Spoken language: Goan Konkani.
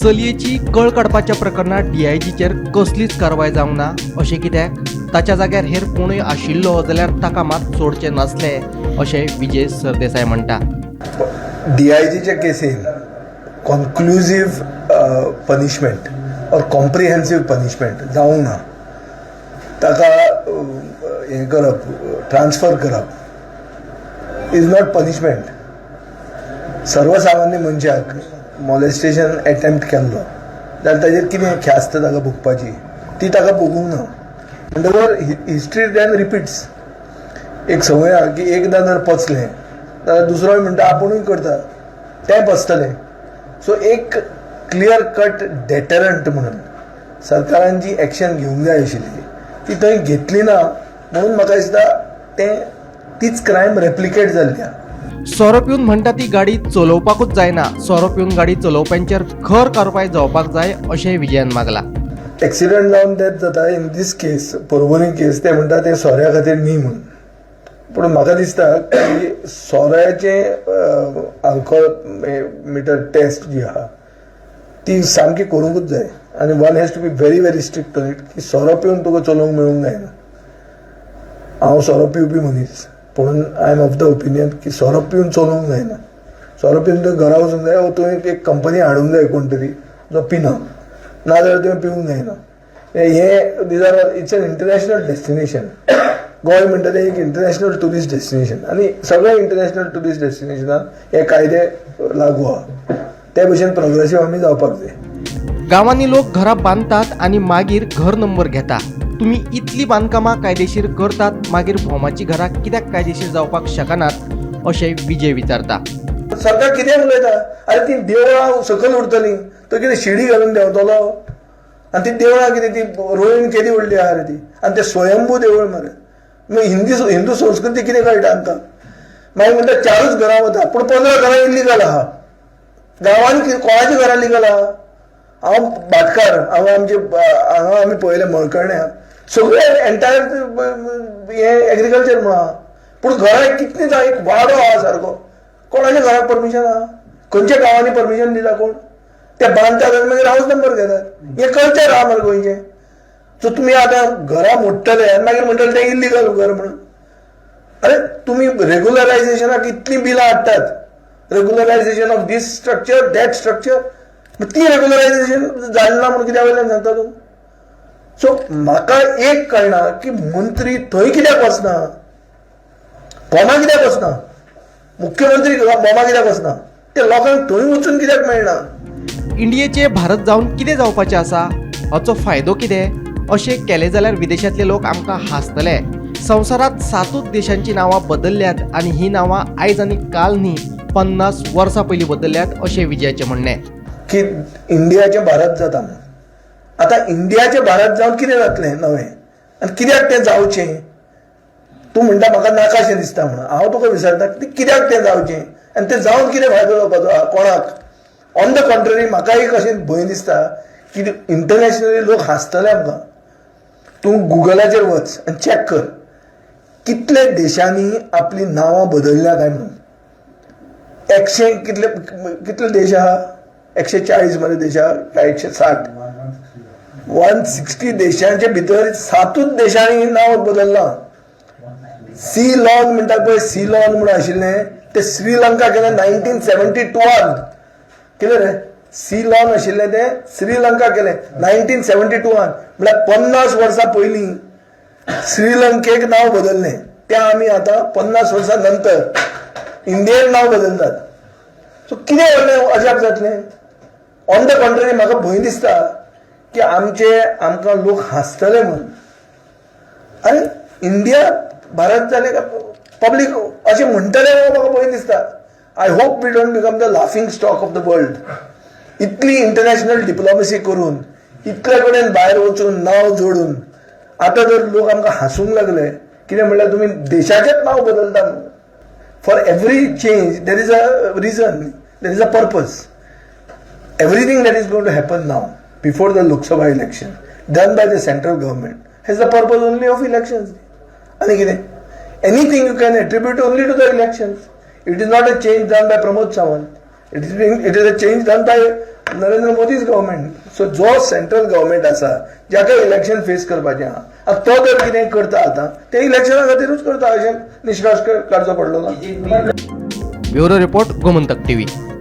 चलयेची कळ काडपाच्या प्रकरणात डीआयजीचेर कसलीच कारवाय जावंक ना अशें कित्याक? ताच्या जाग्यार हेर कोणूय आशिल्लो जाल्यार ताका मात सोडचें नासलें अशें विजय सरदेसाय म्हणटा. डीआयजीच्या casein conclusive punishment or comprehensive punishment जावंक ना. ताका हें करप, ट्रान्सफर करप is not punishment. सर्वसामान्य मनशाक मॉलेस्टेशन एटेम्प्ट केल्लो जाल्यार ताजेर कितें ख्यास्त ताका भोगपाची ती ताका भोगूंक ना. म्हणटकर हिस्ट्री then repeats. एक संवय आहा की एकदां जर पचलें जाल्यार दुसरोय म्हणटा आपुणूय करता, तें पचतलें. सो एक क्लियर कट डेटरंट म्हणून सरकारान जी एक्शन घेवंक जाय आशिल्ली ती थंय घेतली ना, म्हणून म्हाका दिसता तें तीच क्रायम रेप्लिकेट जाल्ली आहा. सोरो पिवन म्हणटा ती गाडी चलोवपाकूच जायना. सोरो पिवन गाडी चलोवप्यांचेर खर कारवाय जावपाक जाय अशें विजयान मागला. एक्सिडंट जावन डेथ जाता. इन दीस केस, पर्वरी केस, ते म्हणटा ते सोऱ्या खातीर न्ही म्हणून, पूण म्हाका दिसता की सोऱ्याचें अल्कोहोल मिटर टेस्ट जी आहा ती सामकी करूंकूच जाय आनी one has to be very very strict on it की सोरो पिवन तुका चलोवंक मेळूंक जायना. हांव सोरो पिवपी मनीस, पूण I am of the opinion की सोरो पिवन चलोवंक जायना. सोरो पिवन तुवें घरा वचूंक जाय वो तुवें एक कंपनी हाडूंक जाय कोण तरी जो पिना, नाजाल्यार तुवें पिवंक जायना. हे these are it's an international destination. Goa म्हणटा तें एक इंटरनॅशनल ट्युरिस्ट डेस्टिनेशन आनी सगळ्या इंटरनॅशनल ट्युरिस्ट डेस्टिनेशनान हे कायदे लागू आहा. ते भशेन प्रोग्रेसीव आमी जावपाक जाय. गांवांनी लोक घरां बांदतात आनी मागीर घर नंबर घेता. तुमी इतली बांदकामां कायदेशीर करतात, मागीर भोमाची घरां कित्याक कायदेशीर जावपाक शकनात अशें विजय विचारता. सरकार कितें उलयता? अरे, ती देवळां सकयल उरतलीं, तो कितें शिडी घालून देंवतलो? आनी ती देवळां कितें ती रोयण केदी व्हडली आहा रे ती आनी तें स्वयंभू देवूळ मरे. मागीर हिंदू संस्कृती कितें कळटा आमकां? मागीर म्हणटा चारूच घरां वता, पूण 15 घरां इल्लीगल आहा गांवांनी. कोणाची घरां लिगल आहा? हांव भाटकार. हांव आमचे हांगा आमी पळयलें, मळकर्ण्या सगळे एंटायर हे एग्रीकल्चर म्हणून आहा, पूण घरां कितलीं जाय? एक वाडो आहा सारको, कोणाच्या घराक परमिशन आहा? खंयच्या गांवांनी परमिशन दिला कोण? ते बांदतात आनी मागीर हावस नंबर घेतात. हें कल्चर आहा मरे गोंयचें. सो तुमी आतां घरां मोडटले आनी मागीर म्हणटले तें इल्लीगल घर म्हणून. अरे, तुमी रेगुलरायझेशनाक इतलीं बिलां हाडटात, regularization of this structure, that structure, ती रेगुलरायझेशन जालें ना म्हणून कित्या वयल्यान सांगता तूं? सो म्हाका एक कळना की मंत्री थंय कित्याक वचना, भोमा कित्याक वचना, मुख्यमंत्री भोमा कित्याक वचना, ते लोकांक थंय वचून कित्याक मेळना? इंडियेचे भारत जावन कितें जावपाचें आसा? हाचो फायदो कितें? अशें केलें जाल्यार विदेशांतले लोक आमकां हांसतले. संवसारांत सातूच देशांची नांवां बदलल्यात आनी ही नांवां आयज आनी काल न्ही, 50 वर्सां पयलीं बदलल्यात अशें विजयाचें म्हणणें. की इंडियाचें भारत जाता म्हणून. आतां इंडियाचें भारत जावन कितें जातलें नवें आनी कित्याक तें जावचें? तूं म्हणटा म्हाका नाकाशें दिसता म्हणून. हांव तुका विचारता की कित्याक तें जावचें आनी तें जावन कितें फायदो जावपाचो आहा कोणाक? ऑन the contrary, म्हाका एक अशें भंय दिसता की इंटरनॅशनली लोक हांसतले आमकां. तूं गुगलाचेर वच आनी चॅक कर कितले देशांनी आपली नांवां बदलल्या काय म्हणून. एकशे कितले कितले देश आहा? 140 मरे देश आहा काय 160? 160 देशांच्या भितर सातूच देशांनी नांव बदललां. सी लॉन म्हणटात पळय, सी लॉन म्हणून आशिल्लें ते श्रीलंका केलें 1972आन. कितें रे, सी लॉन आशिल्लें तें श्रीलंका केलें 1972आन, म्हळ्यार 50 वर्सां पयलीं श्रीलंकेक नांव बदललें. तें आमी आतां 50 वर्सां नंतर इंडियेन नांव बदलतात. सो कितें व्हडलें अजाप जातलें? ऑन the contrary, म्हाका भंय दिसता की आमचे आमकां लोक हांसतले म्हणून. आनी इंडिया भारत जालें काय पब्लीक अशें म्हणटले म्हणून म्हाका भंय दिसता. I hope we don't become the laughing stock of the world. इतली इंटरनॅशनल डिप्लोमसी करून, इतले कडेन भायर वचून नांव जोडून आतां जर लोक आमकां हांसूंक लागले, कितें म्हणल्यार तुमी देशाचेंच नांव बदलता म्हणून. For every change there is a reason, there is a purpose. Everything that is going to happen now before the Lok Sabha election, done by the central government, has the purpose only of elections. आणि कितें, anything you can attribute only to the elections. It is not a change done by Pramod Sawant. It is a change done by Narendra Modi's government. So जो सेंट्रल गव्हर्मेंट आसा जाका इलेक्शन फेस करपाचें आहा, आतां तो जर कितें करता आतां तें इलेक्शना खातीरूच करता अशें निश्कर्श काडचो पडलो ना. Bureau report, Gomantak TV.